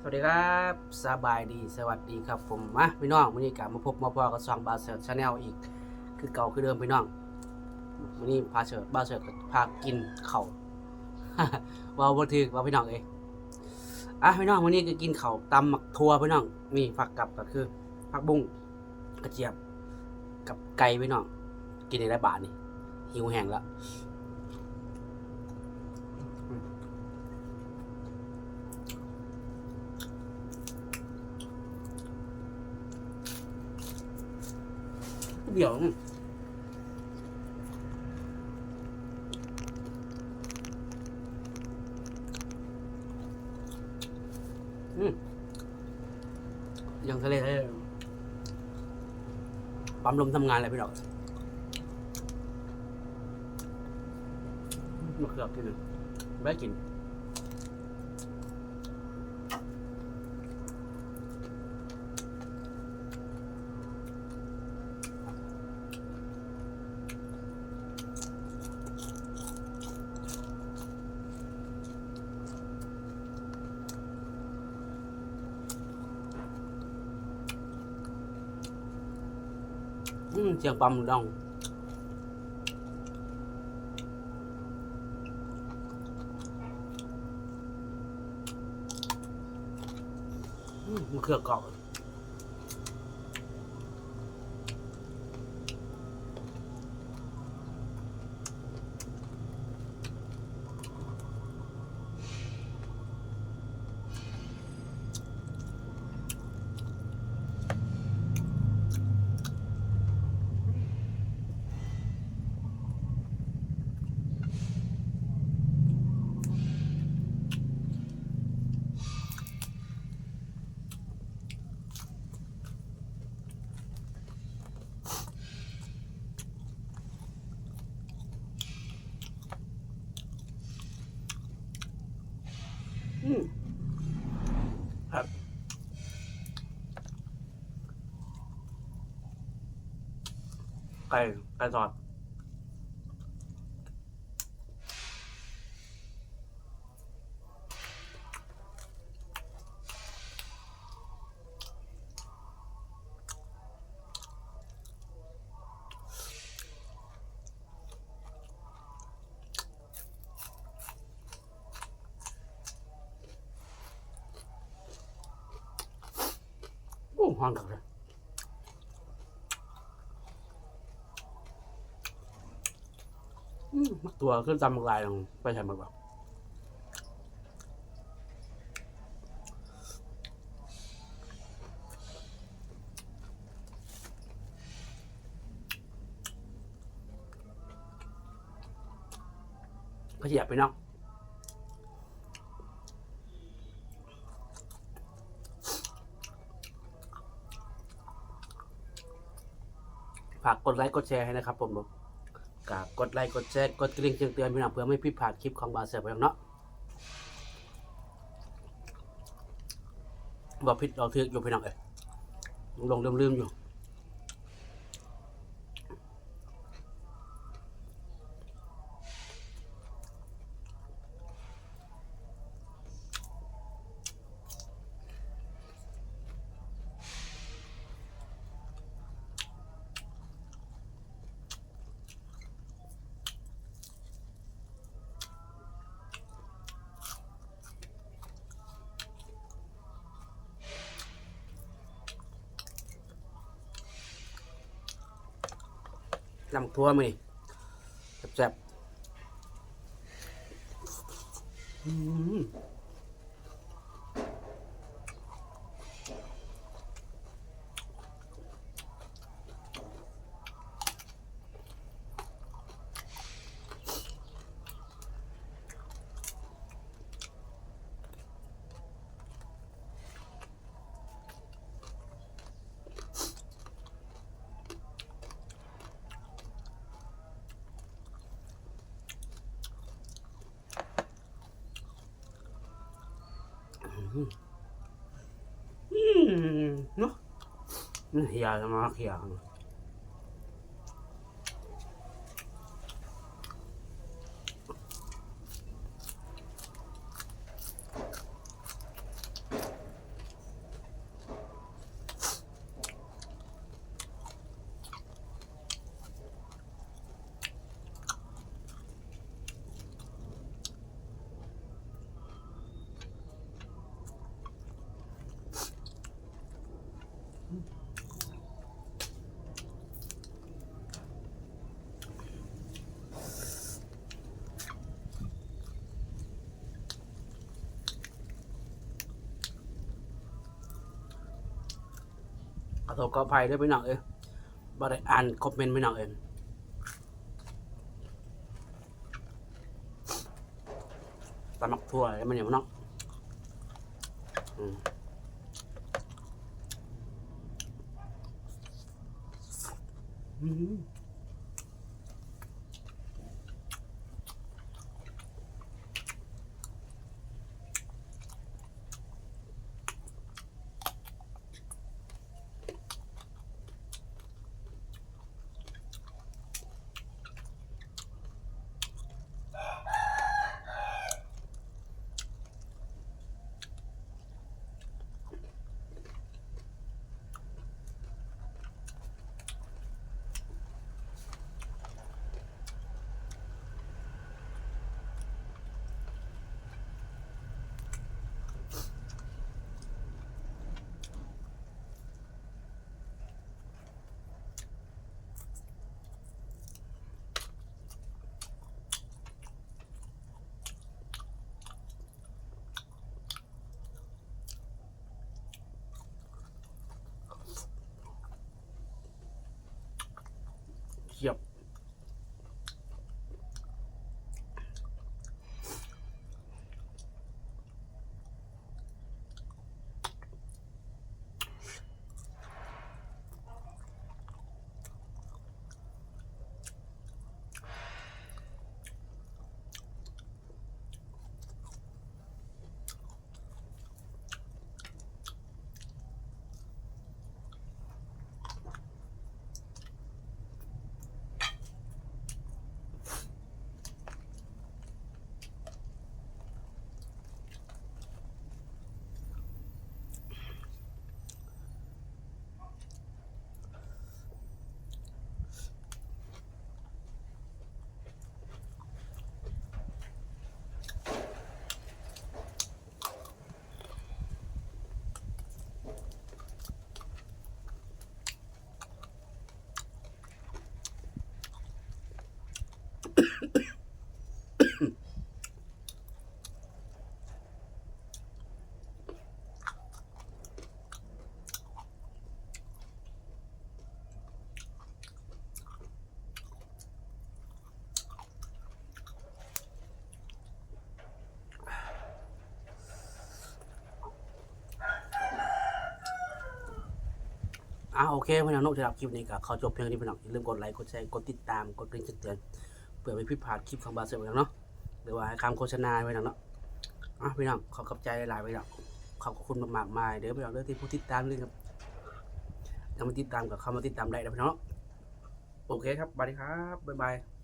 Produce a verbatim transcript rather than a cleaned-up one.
สวัสดีครับ สบายดี สวัสดีครับผม มาพี่น้อง มื้อนี้ก็มาพบมาพ้อกับช่องบ่าวเสิร์ชแชนแนลอีก คือเก่าคือเดิมพี่น้อง มื้อนี้พาเสิร์ช บ่าวเสิร์ชก็พากินข้าว เว้าบ่ถืกว่าพี่น้องเอ้ย อ่ะพี่น้อง มื้อนี้ก็กินข้าวตำหมากถั่วพี่น้อง นี่ผักกับก็คือผักบุ้ง กระเจี๊ยบกับไก่พี่น้อง กินได้หลายบาทนี่ หิวแฮงแล้ว เดี๋ยว อืม ยังทะเลเลย ปั๊มลมทำงานเลยพี่น้อง มะเขือกินเลย ไม่ได้กิน อืม เสียงปลาหมึกดอง อืม มะเขือกรอบ อืม ครับ ไก่ ไก่ทอด โอ้ ฮ้อนคักเลย อืม บักถั่วขึ้นตำบักหลายหนึ่ง ไปใส่หมดวะ ก็เสียบไปเนาะ ฝากกดไลค์กดแชร์ให้นะครับผม ก็กดไลค์กดแชร์ กดกระดิ่งแจ้งเตือนพี่น้อง เพื่อไม่พลาดคลิปของบ่าวเสิร์ชพี่น้องเนาะ บ่ผิดเราถืกอยู่พี่น้องเอ้ย หลงลืมๆอยู่ ตำบักถั่วมื้อนี้ แซ่บๆ อืม อืม อืม เนาะ มันเหี่ยมาเหี่ย อื ตัวขออภัยเด้อพี่น้องเอ้ย บ่ได้อ่านคอมเมนต์พี่น้องเอ้ย ตำบักถั่วอะไรมันเนี่ยเนาะ อืม อืม เขียบ อ่า โอเคพี่น้องเนาะ สำหรับคลิปนี้ก็ขอจบเพียงนี้พี่น้อง อย่าลืมกดไลค์ กดแชร์ กดติดตาม กดกระดิ่งแจ้งเตือน เพื่อไม่พลาดคลิปของบ่าวเสิร์ฟพี่น้องเนาะ หรือว่าให้คำโฆษณาพี่น้องเนาะ อ่ะพี่น้อง ขอขอบใจหลายๆพี่น้อง ขอบคุณมากๆมายเด้อพี่น้องเด้อ ที่ผู้ติดตามเลยครับ ยังไม่ติดตามก็เข้ามาติดตามได้นะพี่น้อง โอเคครับ สวัสดีครับ บ๊ายบาย